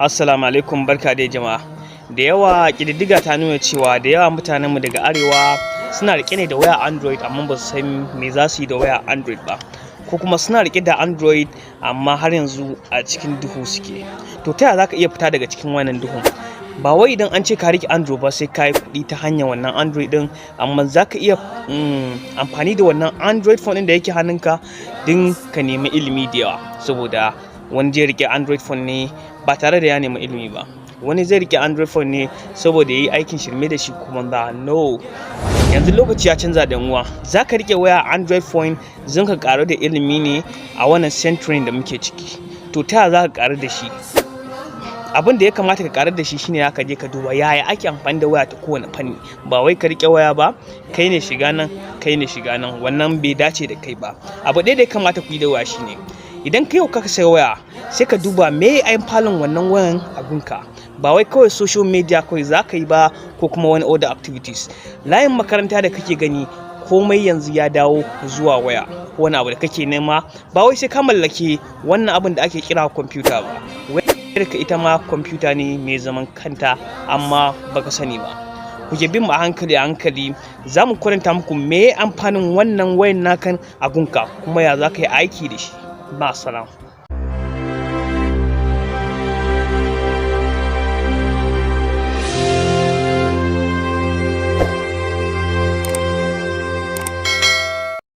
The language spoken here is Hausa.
Assalamu alaikum, barka dai jama'a. Da yawa ƙididdiga ta nuna cewa da yawa mutanenmu daga arewa suna riƙe ne da waya Android, amma ba su san me za su yi da waya Android ba. Ko kuma suna riƙe da Android, amma har yanzu a cikin duhu suke. To, ta yaya za ka iya fita daga cikin wannan duhun? Ba wai idan an ce ka riƙe Android ba sai ka yi kuɗi ta hanyar wannan Android ɗin, amma za ka iya amfani da wannan Android phone ɗin da yake hannunka don ka nemi ilimi da yawa. Saboda wani zai riƙe Android phone ne ba tare da ya nemi ilimi ba. Wani zai riƙe Android phone ne saboda ya yi aikin shirme da shi kuma ba no. Yanzu lokaci ya canza ɗan uwa. Za ka riƙe waya Android phone zan ka ƙaru da ilimi ne a wannan century da muke ciki. To, ta yaya za ka ƙaru da shi? Abin da ya kamata ka ƙaru da shi shine zaka je ka duba yaya ake amfani da waya ta kowane fanni. Ba wai ka riƙe waya ba, kai ne shiga nan, kai ne shiga nan, wannan bai dace da kai ba. Abu ɗaya da ya kamata ku yi da waya shine, idan kai yau ka sayi waya, sai ka duba meye amfanin wannan wayan a gunka. Ba wai kawai social media kawai za ka yi ba ko kuma wani other activities. Layin makaranta da kake gani, komai yanzu ya dawo zuwa waya. Ko wani abu da kake nema, ba wai sai ka mallaki wannan abun da ake kira kwamfuta ba. Wayarka ita ma kwamfuta ne mai zaman kanta, amma ba ka sani ba. Ku ke bin mu a hankali a hankali, za mu kwatanta muku meye amfanin wannan wayan nakan a gunka, kuma ya za ka yi aiki da shi. Ma'assalam.